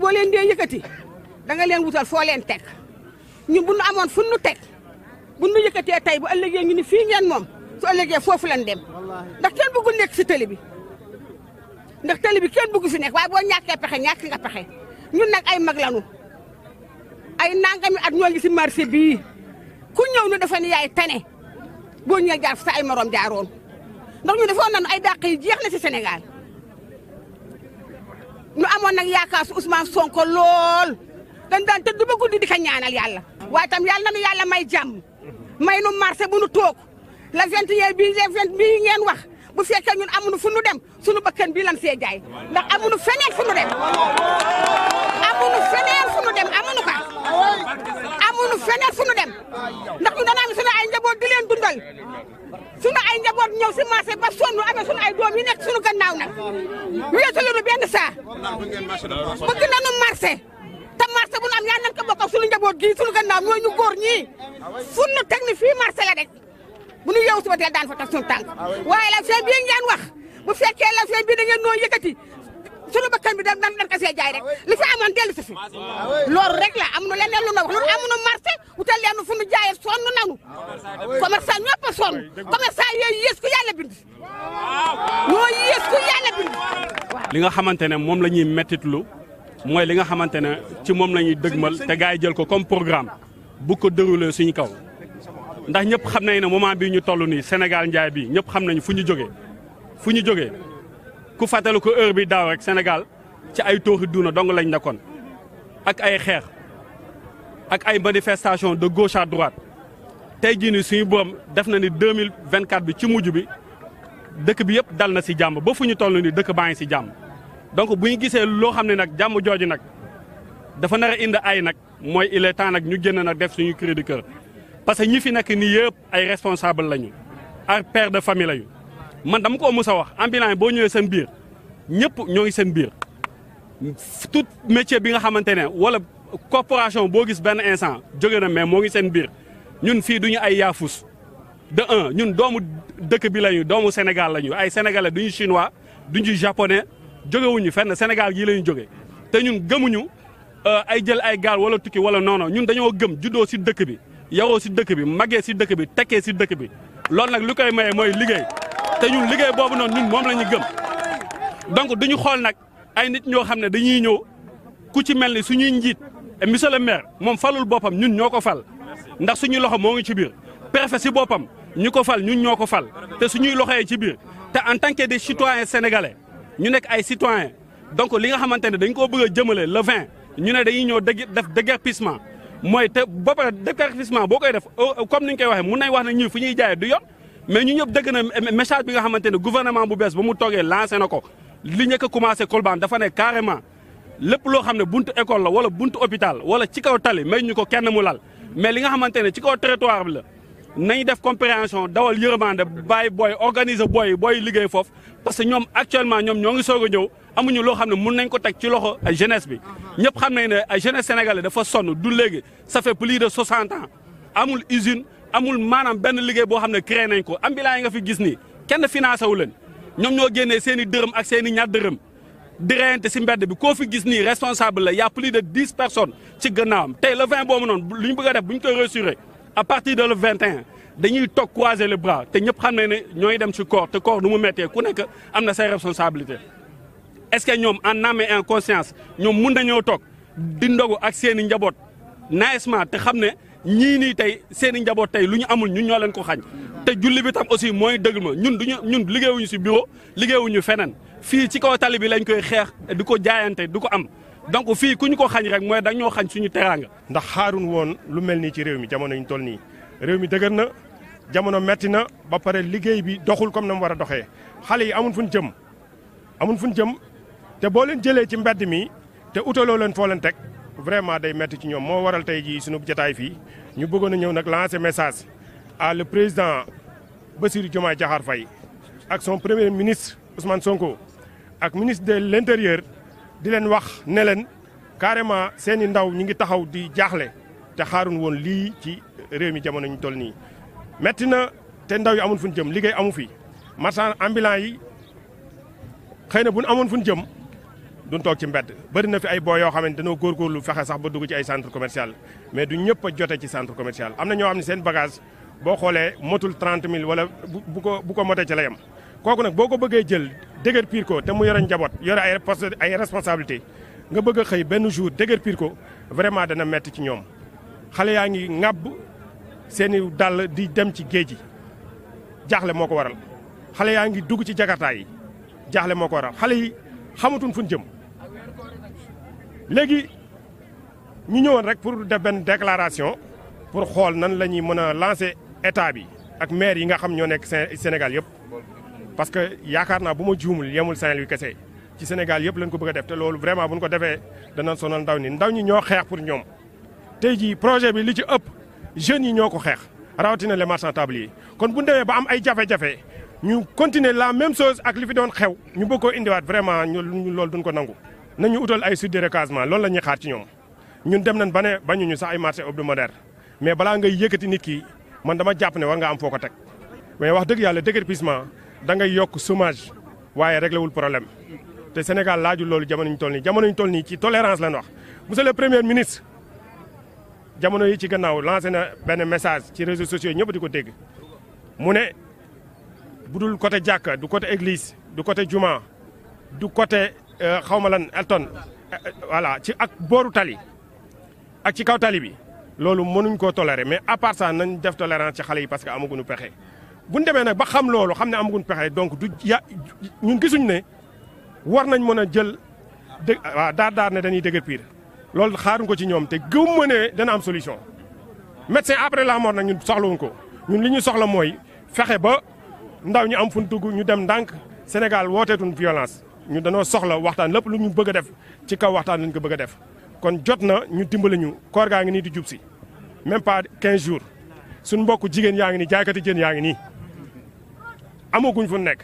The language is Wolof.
boo leen dee yëkkati da nga leen wutal foo leen teg ñun bu nu amoon fu nu teg bu nu yëkkatee tey bu ëllëgee ñu ni fii ngeen moom su ëllëgee foofu lañ dem ndax kenn bëggul nekk si télé bi ndax télé bi kenn bëggu fi nekk waaye boo ñàkkee pexe ñàkk nga pexe ñun nag ay mag lanu ay nangami at ñoo ngi si marché bii ku ñëw nu dafa ni yaay tane boo ñëwee jaar sa ay morom jaaroon ndax ñu defoon nañu ay dàq yi jeex na si Sénégal ñu amoon nag yaakaar su Ousmane Sonko lool dañ daan tëdd ba guddi di ko ñaanal yàlla waaye tam yàlla nanu yàlla may jàmm may nu marché bu nu toog la 21 bii le 20 bii ngeen wax bu fekkee ñun amuñu fu nu dem sunu bakkan bii lan see jaay ndax amuñu feneen fu nu dem amuñu feneen fu nu dem amuñu ko amuñu feneen fu nu dem ndax ñu dana am sunu ay njaboot di leen dundal sunu ay njaboot ñëw si marché ba sonn amee sunu ay doom yi nekk sunu gannaaw nag wéetalu nu benn saa bëgg nañu marché te marché bu nu am yaa nañ ko bokk ak sunu njaboot gii sunu gannaaw ñooy ñu góor ñii fu nu teg ni fii marché la rek bu nu yeewu suba teel daan fa teg sunu tànk waaye la fee bii ngeen wax bu fekkee la fee bii da ngeen noo yëkkati sunu bakkan bi dan ko see jaay rek li fi amoon dellu si fi loolu rek la amuñu leneen lu na wax loolu amuñu marché wutal leen fu nu jaayee sonn nanu commerçant ñëpp a sonn commerçant yooyu yées ku yàlla bind ñoo yées ku yàlla bind li nga xamante ne moom la ñuy mettitlu mooy li nga xamante ne ci moom la ñuy dëgmal te gars yi jël ko comme programme bu ko déroulé suñu kaw ndax ñëpp xam nañ ne moment bii ñu toll nii Sénégal njaay bi ñëpp xam nañu fu ñu jógee ku fàttali ko heure bi daaw rek Sénégal ci ay tooxi duuna dong lañ nekkoon ak ay xeex ak ay manifestation de gauche à droite tey jii nii suñu borom def na ni 2024 bi ci mujj bi dëkk bi yëpp dal na si jàmm ba fu ñu toll nii dëkk baa ngi si jàmm donc bu ñu gisee loo xam ne nag jàmm jooju nag dafa nar a indi ay nag mooy il est temps nag ñu génn nag def suñu cri de cœur parce que ñi fi nekk nii yëpp ay responsable lañu ay père de famille lañu man dama ko mës a wax ambulant boo ñëwee seen biir ñëpp ñoo ngi seen biir tout métier bi nga xamante ne wala corporation boo gis benn instant jóge na mais moo ngi seen biir ñun fii duñu ay yaafus de un ñun doomu dëkk bi lañu doomu Sénégal lañu ay sénégalais duñu chinois duñu japonais jógewuñu fenn Sénégal gii lañu jóge te ñun gëmuñu ay jël ay gaal wala tukki wala non ñun dañoo gëm juddoo si dëkk bi yaroo si dëkk bi màggee si dëkk bi tekkee si dëkk bi loolu nag lu koy maye mooy liggéey te ñun liggéey boobu noonu ñun moom la ñu gëm donc duñu xool nag ay nit ñoo xam ne dañuy ñëw ku ci mel ni suñuy njiit monsieur le maire moom falul boppam ñun ñoo ko fal ndax suñuy loxo moo ngi ci biir préfet si boppam ñu ko fal ñun ñoo ko fal te suñuy loxo yi ci biir te en tant que des citoyens sénégalais ñu nekk ay citoyens donc li nga xamante ne dañ koo bëgg a jëmale le 20 ñu ne dañuy ñëw def déguerpissement mooy te ba pare déguerpissement boo koy def comme ni ñu koy waxee mun nañ wax ne ñii fu ñuy jaayee du yoon mais ñu ñëpp dëgg na message bi nga xamante ne gouvernement bu bees ba mu toogee lancé na ko li njëkk a commencé Colobane dafa ne carrément lépp loo xam ne buntu école la wala buntu hôpital wala ci kaw tali may ñu ko kenn mu lal mais li nga xamante ne ci kaw territoire bi la nañ def compréhension dawal yërmande bàyyi booy organiser booy liggéey foofu parce que ñoom actuellement ñoom ñoo ngi soog a ñëw amuñu loo xam ne mun nañ ko teg ci loxo jeunesse bi ñëpp xam nañ ne jeunesse sénégalais dafa sonn du léegi ça fait plus de 60 ans amul usine amul maanaam benn liggéey boo xam ne créé nañ ko ambulant yi nga fi gis nii kenn financé wu leen ñoom ñoo génnee seen i dërëm ak seen i ñaar dërëm di reyante si mbedd bi koo fi gis nii responsable la y' a plus de 10 personnes ci gannaawam tey le 20 boobu noonu lu ñu bëgg a def bu ñu koy réussir à partir de le 21 dañuy toog croiser les bras te ñëpp xam ne ne ñooy dem ci corps te corps du mu méttee ku nekk am na say responsabilité est ce que ñoom en âme et en conscience ñoom mun nañoo toog di ndogu ak seen i njaboot naajement te xam ne ñii nii tey seen i njaboot tey lu ñu amul ñun ñoo leen ko xañ te julli bi tam aussi mooy dëgg ma ñun liggéeyuñu si bureau liggéeyuñu feneen fii ci kaw tali bi lañ koy xeex di ko jaayante du ko am donc fii ku ñu ko xañ rek mooy dañoo xañ suñu teraanga. ndax xaarun woon lu mel nii ci réew mi jamono ñu toll nii réew mi dëgër na jamono metti na ba pare liggéey bi doxul comme na mu war a doxee xale yi amun fuñ jëm te boo leen jëlee ci mbedd mi te utaloo leen foo leen teg vraiment day metti ci ñoom moo waral tey jii sunu jotaay fii ñu bëggoon a ñëw nag lancer message à le président Bassirou Diomaye Diakhar Faye ak son premier ministre Ousmane Sonko ak ministre de l'intérieur di leen wax ne leen carrément seen i ndaw ñi ngi taxaw di jaaxle te xaarun woon lii ci réew mi jamono ñu toll nii metti na te ndaw yi amul fu ñu jëm liggéey amu fi marchand ambulant yi xëy na bu ñu amoon fu ñu jëm duñ toog ci mbedd bëri na fi ay boo yoo xamante dañoo góorgóorlu fexe sax ba dugg ci ay centre commercial mais du ñëpp a jote ci centre commercial am na ñoo xam ne seen bagage boo xoolee motul 30 000 wala bu ko motee ci la yem kooku nag boo ko bëggee jël dëgër piir ko te mu yore njaboot yore ay poste ay responsabilité nga bëgg a xëy benn jour dëgër piir ko vraiment dana metti ci ñoom xale yaa ngi ŋàbb seeni dàll di dem ci géej gi jaaxle moo ko waral xale yaa ngi dugg ci jakarta yi jaaxle moo ko waral xale yi xamatuñ fu ñu jëm léegi ñu ñëwoon rek pour def benn déclaration pour xool nan la ñuy mën a lancer état bi ak maire yi nga xam ñoo nekk Sénégal yëpp parce que yaakaar naa bu ma juumul yemul Saint-Louis kese ci Sénégal yëpp lañ ko bëgg a def te loolu vraiment bu ñu ko defee dana sonal ndaw ñi ñoo xeex pour ñoom tey jii projet bi li ci ëpp jeunes yi ñoo ko xeex rawatina les marchands tabliers kon bu ñu demee ba am ay jafe-jafe ñu continuer la même chose ak li fi doon xew ñu bëgg koo indiwaat vraiment ñu loolu duñ ko nangu nañu utal ay sites de recasement loolu la ñuy xaar ci ñoom ñun dem nañ ba ne bañuñu sax ay marché hebdomadaire mais balaa ngay yëkkati nit ki man dama jàpp ne war nga am foo ko teg mais wax dëgg yàlla déguerpissement da ngay yokk chômage waaye réglé wul problème te Sénégal laajul loolu jamono ñu toll nii ci tolérance lañ wax monsieur le premier ministre jamono yi ci gannaaw lancé na benn message ci réseaux sociaux ñëpp di ko dégg mu ne bu dul côté jàkka du côté église du côté juma du côté xawma lan Elton voilà ci ak booru tali ak ci kaw tali bi loolu mënuñ koo tolérer mais à part ça nañ def tolérance ci xale yi parce que amaguñu pexe bu ñu demee nag ba xam loolu xam ne amaguñu pexe donc du ñun gisuñ ne war nañ mën a jël waaw daar ne dañuy dëgër piir loolu xaaruñ ko ci ñoom te gëm ma ne dana am solution médecin après la mort nag ñun soxlawuñ ko ñun li ñu soxla mooy fexe ba ndaw ñu am fu ñu dugg ñu dem ndànk Sénégal wooteetuñ violence ñu danoo soxla waxtaan lépp lu ñu bëgg a def ci kaw waxtaan lañ ko bëgg a def kon jot na ñu dimbali ñu koor gaa ngi nii di jub si même pas 15 jours suñ mbokk jigéen yaa ngi nii jaaykati jën yaa ngi nii amaguñ fu nekk